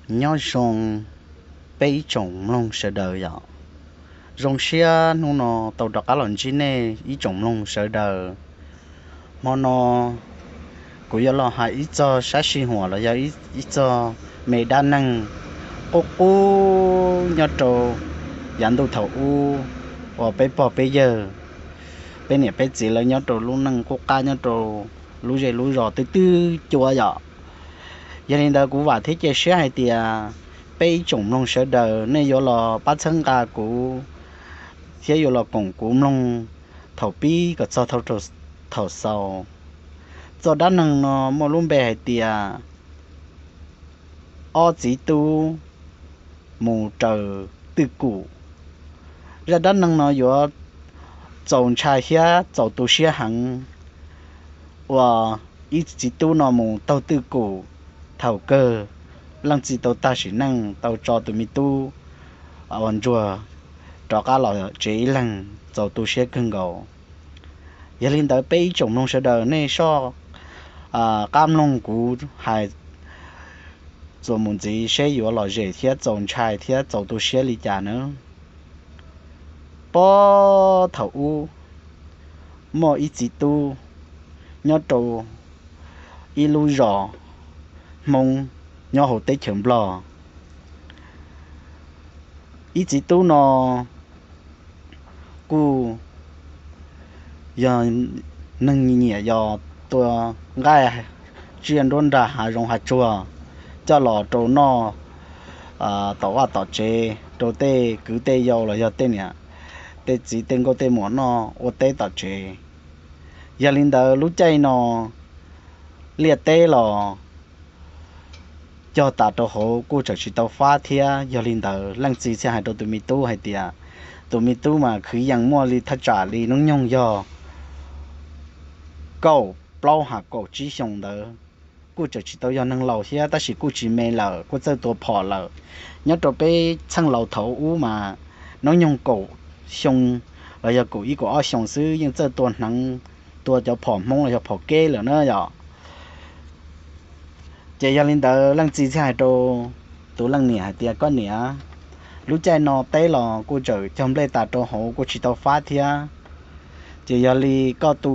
Nyob zoo peb ib tsoom mloog sawv daws yom. Zoo siab hnub no tau rov qab los ntsib nej ib tsoom mloog sawv daws. Hmo no kuv yuav los hais ib txog sab sij huam los yog ib txog me dab neeg qub qub nyob rau yav ntuj thaum ub uas peb pog peb yawg, peb niam peb txiv lawv nyob rau lub neej qub qab nyob rau lub zej lub zos twb twb cuab yom. Yog li ntawd kuv vam thiab cia siab hais tias peb ib tsoom mloog sawv daws nej yuav los pab txhawb nqa kuv thiab yuav los koom kuv mloog thaum pib kom txog thaum xaus. Txoj dab neeg no muaj lub npe hais tias ob txiv tub mus raws twj kum. Zaj dab neeg no yuav txaus ntshai thiab txaus tu siab heev uas ib txiv tub no mus taug twj kum thaum kawg leej txiv tau tag sim neej tau tso tus me tub uas ntsuag rov qab los tsev ib leeg txaus tu siab kawg nkaus. Yog li ntawd peb ib tsoom mloog sawv daws nej soj qab mloog kuv hais txuas mus ntxiv seb yuav lom zem thiab txaus ntshai thiab txaus tu siab li cas nawb. Puag thaum ub muaj ib txiv tub nyob rau ib lub zos Hmoob nyob hauv teb chaws Nplog. Ib txiv tub no kuj yog neeg nyiam yos tua nqaij tsiaj nruab nrag hav zoov hav tsuag coj los rau noj tom vaj tom tsev rau tej kwv tej yau los yog tej niam tej txiv tej nkauj tej muam noj ua teb tom tsev. Yog li ntawd lub caij no liaj teb los cog tas rau hauv kuj tseem tsis tau fab thiab. Yog li ntawd leej txiv thiaj hais rau tus me tub hais tias, tus me tub mas kwv yees muaj li thaj tsam li hnub nyoog yog kaum plaub ha kaum tsib xyoo ntawd, kuj tseem tsis tau yog neeg laus thiab tab sis kuj tsis me lawm kuj txawj tua phom lawm. Nyob rau peb txheej laus thaum ub mas hnub nyoog kaum xyoo los yog kaum ib kaum ob xyoo xwb yeej txawj tua hneev, tua cov phom Hmoob los yog phom keb lawm na yom. Ces yog li ntawd leej txiv thiaj hais rau tus leej niam hais tias, koj niam, lub caij no teb los kuj tseem cog nplej tas rau hauv kuj tsis tau fab thiab. Ces yog li koj tu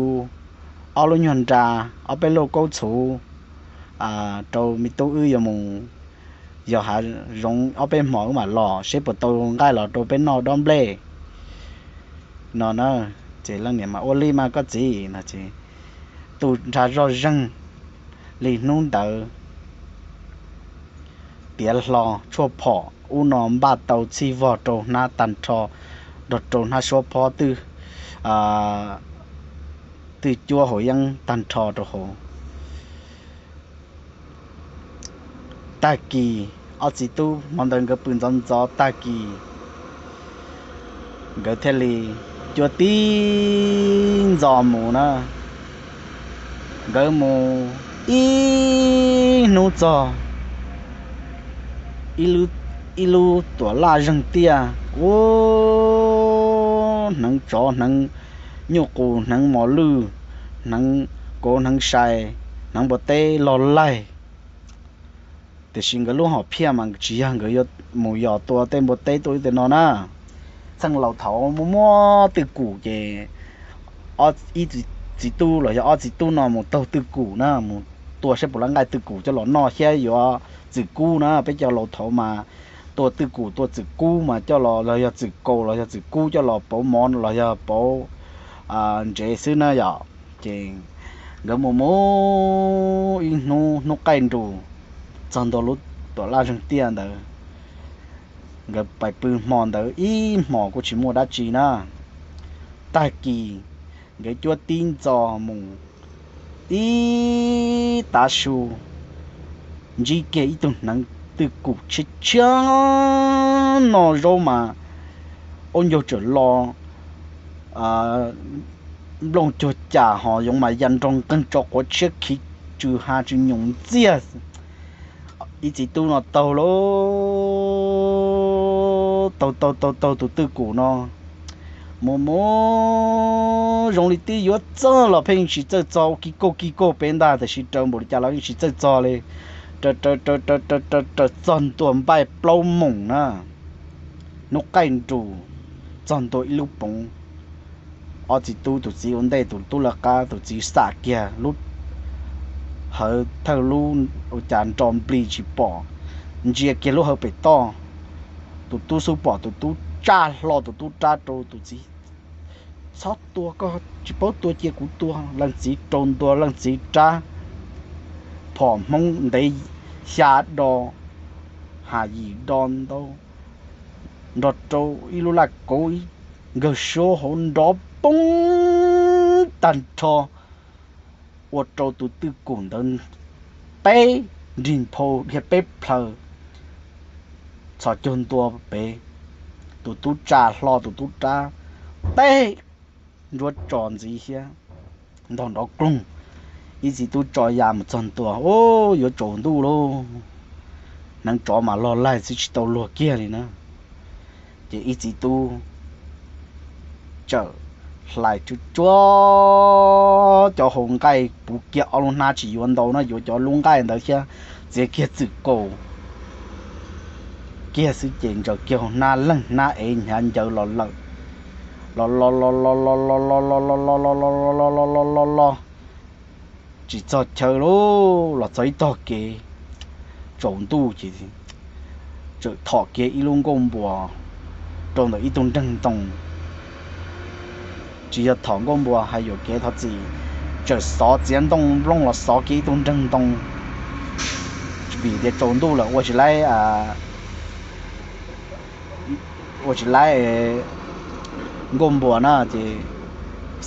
ob lub nyuag nra, ob peb lauj kaub txhuv rau me tub wb yuav mus yos hav zoov ob peb hmos wb mam los seb puas tau nqaij los rau peb noj dob nplej no na. Ces leej niam mas, ua li mas koj txiv no ces tu nra zoj zeeg li hnub ntawd tiav hlo tshuaj phom ub no npaj tau txhij vog rau hnab tag nrho, nrog rau hnab suab phob twj cuab hauv yeeb tag nrho rau hauv. Tag kis ob txiv tub hmo ntawd nkawd pw ntxov ntxov tag kis nkawd thiaj li cuab tib ntxo mus na. Nkawd mus ib hnub txog ib lub tuam laj zeeg tiaj, ua hneev tsov, hneev nyuj qus, hneev mos lwj, hneev kauv, hneev sai, hneev npua teb log laig. Tiam sis nkawd lub hom phiaj mas tsis yog nkawd yuav mus yos tua tej npua teb tuaj ib teg no na. Txheej laus thaum muaj muaj twj kum ces ib txiv tub los yog ob txiv tub no mus taug twj kum na, mus tua saib puas lab nqaij twj kum coj los noj thiab yuav txwm kub na. Peb cov laus thaum mas tua twj kum tua txwm kub mas coj los, los yog txwm kaus los yog txwm kub coj los pauv mov los yog pauv ntsev xwb na yom. Ces nkawd mus mus ib hnub, hnub qaij nrus txog ntua lub tuam laj zeeg tiaj ntawd, nkawd pais pw hmo ntawd ib hmos kuj tsis muaj dab tsi na. Tag kis nkawd cuab tib ntxo mus ib tav su, ntsib kiag ib tug hneev twj kum tshiab tshiab no zaub mas ua ncaug tsawm lo nplooj cuag cas ho yoov mas ya nrog nqeeg tso quav tshiab khiv tsw ha tsw nyoos ntxiag. Ib txiv tub no taug lauj, taug taug taug taug tus twj kum no mus mus zoo li twb yuav txog los pheej tsis txawj txog, ua kig kog kig kog peb ntag, tiam sis raws npaum li cas los yeej tsis txawj txog li. raws raws raws raws raws txog ntua npaij plaub moos na, hnub qaij nrus, txog ntua ib lub poov, ob txiv tub, tus txiv ua ntej tus tub lawv qab, tus txiv xam kiag lub hawv thawj lub ua cas nro nplig tsis pom, ntsia kiag lub hawv pem toj, tus tub xub pom tus tub tsa hlo tus tub rab rau tus txiv, txhob tua, koj tsis paub tua cia kuv tua. Leej txiv rau ntua leej txiv rab, phom hmoob ntev xya do, ha yim do ntau, nrog rau ib lub laj kauv ib nkawg suab hauv nrov poob tag nrho, ua rau tus twj kum ntawd peb nrig nphau dhia peb plhaw, txhos caug ntua pem, tus tub tsa hlo tus tub rab, teb nruab tso ntxiv thiab, ntog nrov kloog. Ib txiv tub tso ya mus txog ntua, ub, yuav tsaus ntuj lauj, hneev tsov mas log laig xwb tsis tau luag kiag li na. Ces ib txiv tub txawm hlais tsuj tsuag cov hau nqaij puv kiag ob lub hnab, tsis yuav ntau no, yuav cov lub nqaij ntawd thiab, txiav kiag txwm kaus kiag xwb ces ntsaws kiag hau hnab leej hnab ev hnyav ncaws los lawm, los los los los los los los los los los los los los los los los los, tsis txog chaw lauj, los txog ib tog kev, tsaus ntuj ces txawm thom kiag ib lub nkuaj npua rau ntawm ib tug nreeg ntoo. Tsis yog thom nkuaj npua, hais yuam kev thov txim, txawm xov txiav ntoo nplooj los xov kiag ib tug nreeg ntoo, vim tias tsaus ntuj lawm ua tsis laib, ua tsis laib nkuaj npua na, ces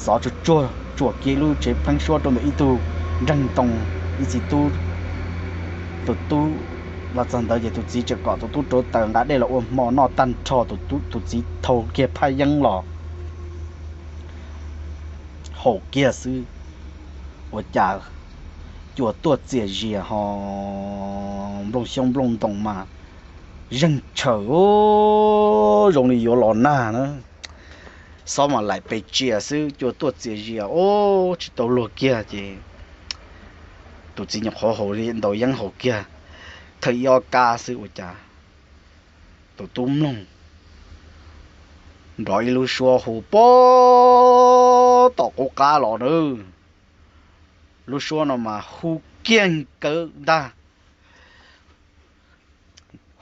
xov tsuag tsuag tsuam kiag ib lub tsev pheeb suab rau ntawm ib tug nreeg ntoo. Ib txiv tub, tus tub los txog ntawd ces tus txiv tseem kom tus tub rauv taws nqa dej los ua hmo noj tag nrho, tus txiv thau kiag phaj yeeb los haus kiag xwb, ua cas cua tuaj txias zias ho nplooj xyoob nplooj ntoo mas zeeg tshaws, zoo li yuav los nag na. Xov mas laim pes tsia xwb, cua tuaj txias zias, ub, tsis tau luag kiag ces tus txiv nyuam qhuav haus li ntaus yeeb haus kiag thawj ib ob kab xwb ua cas tus tub mloog nrov ib lub suab hu puag tom qub qab los na. Lub suab no mas hu kiag nkawd ntag,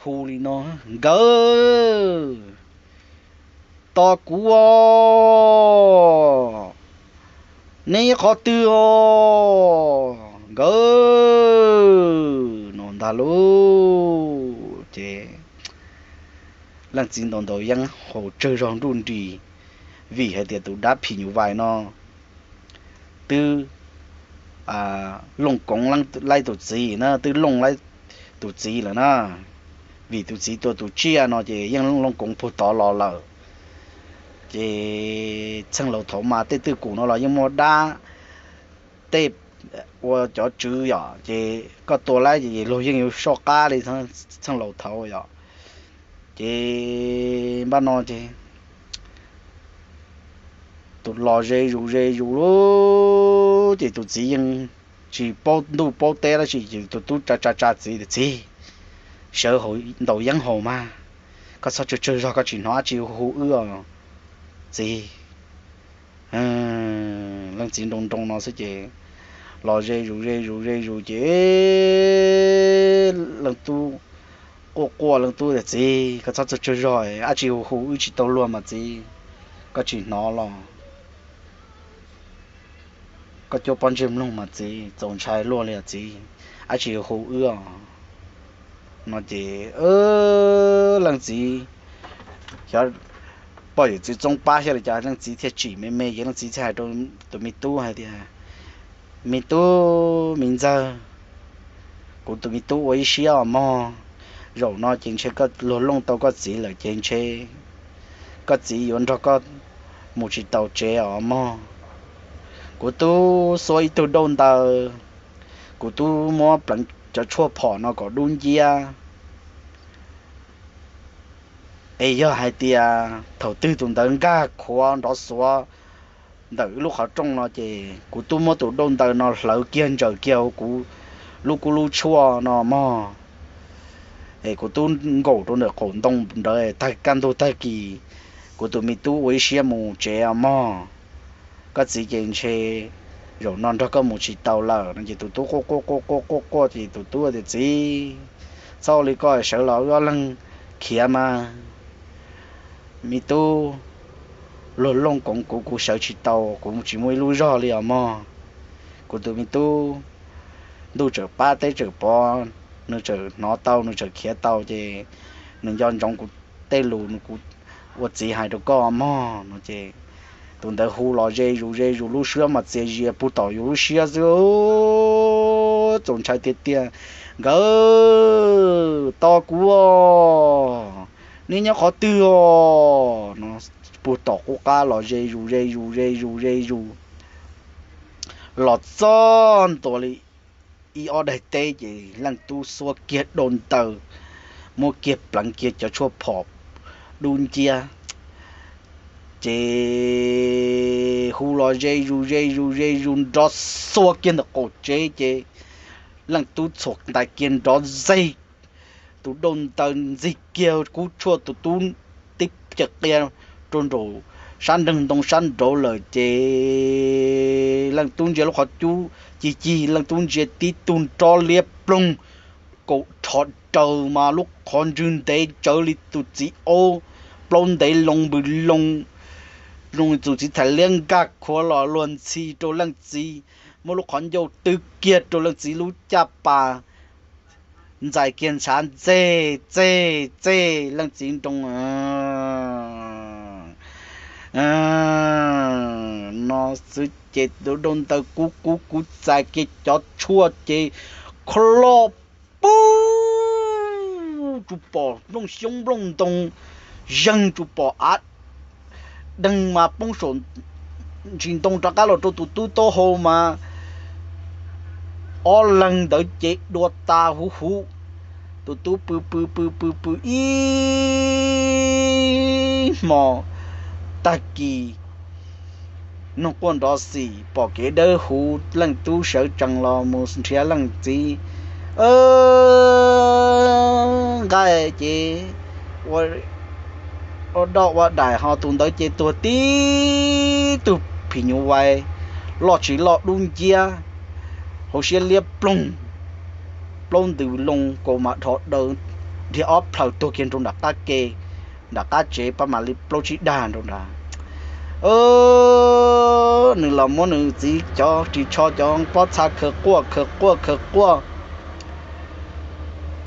hu li no: Nkawd, tos kuv os, neb qhov twg os nkawd, no ntag lauj. Ces leej txiv ntaus ntaus yeeb haus tsawg zog nruj nris, vim hais tias tus dab phim nyuj vais no twb looj koov laib tus txiv na, twb looj laib tus txiv lawm na, vim tus txiv tua tus tsiaj no ces yeej looj koov puag tod los lawm. Ces txheej laus thaum ub mas tej twj kum no los yeej muaj dab, tej ua cov tswv yom, ces koj tua laib ces luag yeej yuav soj qab li txheej laus thaud yom. Ces npaj no ces tus los ze zus ze zus lauj, ces tus txiv yeej tsis paub ntuj paub teb dab tsi, ces tus tub tsa tsa tsa txiv tias: Txiv, sawv ntaus yeeb haus mas, koj txhob tsawg tsawg zog, koj tsis hnov dab tsi hu hu wb os txiv. Leej txiv nroo nroo no xwb ces los ze zus ze zus ze zus ces leej tub quaj quaj, leej tub tias: Txiv, koj txhob tsawg tsawg zog, dab tsi hu hu wb tsis tau luag mas txiv, koj tsis hnov los? Koj cuab pob ntseg mloog mas txiv, txaus ntshai luaj li os txiv, dab tsi hu hu wb os? No ces leej txiv xyov poj yawm txwv txoob pab thiab li cas, leej txiv thiaj tsim me me ces leej txiv thiaj hais rau tus me tub hais tias: Me tub me ntxawg, kuv tus me tub ua ib siab os mog, zaum no ces ntshe koj luag looj tau koj txiv lawm ces ntshe koj txiv yuav nrog koj mus tsis taus tsev os mog. Kuv twb xuab ib tug dauj ntawd, kuv twb muab pleev cov tshuaj phom no kom dub nciab. Es yog hais tias thaum twg tus ntawd nkag khuav nrov xuav ntawm wb lub qhov rooj no ces kuv twb muab tus dauj ntawd no hlawv kiag ntsaws kiag hauv kuv lub kub lub tshuaj no mog. Es kuv tub nkaum rau ntawm qaum ntoo ntawd tag kaj ntug tag kis, kuv tus me tub ua ib siab mus tsev os mog. Koj txiv ces ntshe zaum no nrog koj mus tsis tau lawm no ces tus tub quaj quaj quaj quaj quaj quaj ces tus tub tias, Txiv, txhob ua li koj, sawv los wb ob leeg khiav mas. Me tub, luag looj koov kuv, kuv sawv tsis tau, kuv tsis muaj ib lub zog li os mog. Kuv tus me tub ntuj tseem pab teb tseem pov, nws tseem hnov tau, nws tseem khiav tau ces nws nco ntsoov kuv tej lus kuv ua txiv hais rau koj mog no ces tus ntawd hu los ze zus ze zus, lub suab mas txias zias puag tom yus lub siab xwb. Txaus ntshai tiag tiag. Nkawd, tos kuv os, nej nyob qhov twg os no, puag tom qub qab los ze zus ze zus ze zus ze zus los txog ntua li ib ob daim teb ces leej tub xuas kiag dau ntaws, muab kiag pleev kiag cov tshuaj phom dub nciab ces hu los ze zus ze zus ze zus nrov xuas kiag ntawm qaum tsev ces leej tub txhuam ntais kiag nrov zeg tus dau ntaws ntxig kiag kub tshuaj tus tub tib cawm qia rau nraum sab nreeg ntoo sab nraud lawm ces leej tub ntsia lub qhov cub cig cig, leej tub ntsia tib tug nrov liab ploog, kaum rho raws mas lub qhov ntswg ntev tsawv li tus txiv aub, plaub ntev loo npws loo, zoo li tus txiv thais liab nkag khuav los luag ntxhi rau leej txiv, muab lub qhov ncauj twb kiag rau leej txiv lub caj pas, ntxais kiag ntshav ntxeg txeg txeg leej txiv nroo no xwb ces tus dau ntaws kub kub kub txais kiag cov tshuaj ces kho lo pub, tsuas pom nplooj xyoob nplooj ntoo zeeg, tsuas pom av deeg mas poob saum ntsis ntoo rov qab los rau tus tub taub hau mas ob leeg ntawd ces dua tas huv huv. Tus tub pw pw pw pw pw ib hmo tag kis, noog quaj nrov xim pom kev dawb huv, leej tub sawv tsees los mus nrhiav leej txiv nqaij ces ua doj ua daim, ho tus ntawd ces tuag tib tug phim nyuj vais loj tsis loj dub nciab, hauv siab liab ploog, plaub ntws loo, kaus mas dhos daws, dhia ob plhaws tuag kiag rau nram qab ke, nram qab tsev pab mam li plaub tsib dag rau nrad. Nws los muab nws txiv cov ris tsho cov pob txha khaws quaj khaws quaj khaws quaj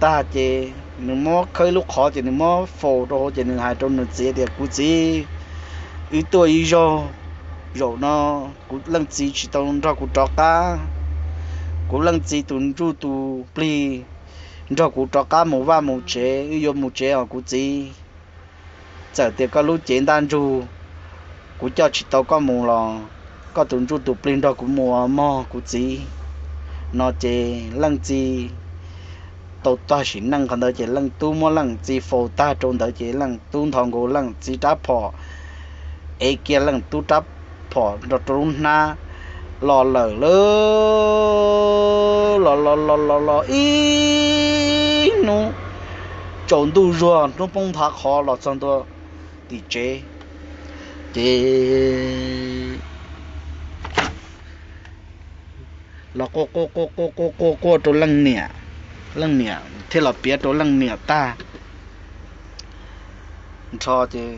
tag ces nws muab khawb ib lub qhov ces nws muab faus rau hauv ces nws hais rau nws txiv tias, Kuv txiv, wb tuaj ib zaug, zaum no kuv leej txiv tsis tau nrog kuv rov qab. Kuv leej txiv tus ntsuj tus plig nrog kuv rov qab mus vaj mus tsev, wb yuav mus tsev os kuv txiv. Txawm tias koj lub cev ntaj ntsug kuv coj tsis tau koj mus los koj tus ntsuj tus plig nrog kuv mus mog kuv txiv. No ces leej txiv tau tag sim neej qhov ntawd ces leej tub muab leej txiv faus tag rau ntawd ces leej tub nthos nkaus leej txiv rab phom, ev kiag leej tub rab phom nrog rau lub hnab los lawm lauj. Los los los los los ib hnub tsaus ntuj zuag hnub poob nthav qhov los txog ntua tim tsev ces los quaj quaj quaj quaj quaj quaj quaj rau leej niam, leej niam thiaj los piav rau leej niam tag nrho ces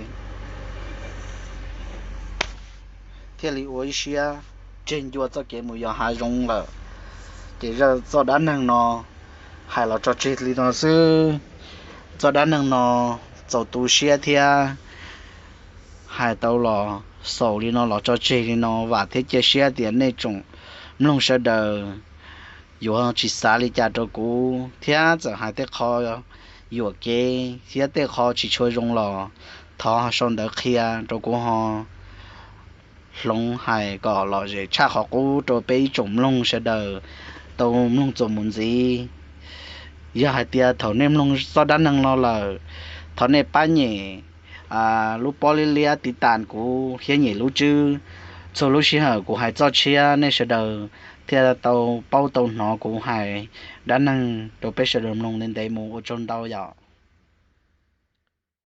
thiaj li ua ib siab tseg ncua txoj kev mus yos hav zoov lawm. Ces zaj txoj dab neeg no hais los tso tseg li no xwb. Txoj dab neeg no txaus tu siab thiab hais tau los xaus li no los tso tseg li no, vam thiab cia siab tias nej tsoom mloog sawv daws yuav tsis xav li cas rau kuv thiab txawm hais tej qho yuam kev thiab tej qho tsis tshua zoo los thov sau ntawv qhia rau kuv ho hloov hais kom lom zem tshaj qhov qub rau peb ib tsoom mloog sawv daws tau mloog txuas mus ntxiv. Yog hais tias thaum nej mloog txoj dab neeg no lawm, thov nej pab nyem lub pob liab liab tiv tas kuv thiab nyem lub tswb. Txhua lub sij hawm kuv hais txoj tshiab nej sawv daws thiaj tau paub tau hnov kuv hais dab neeg rau peb sawv daws mloog ntev ntev mus. Ua tsaug ntau yom.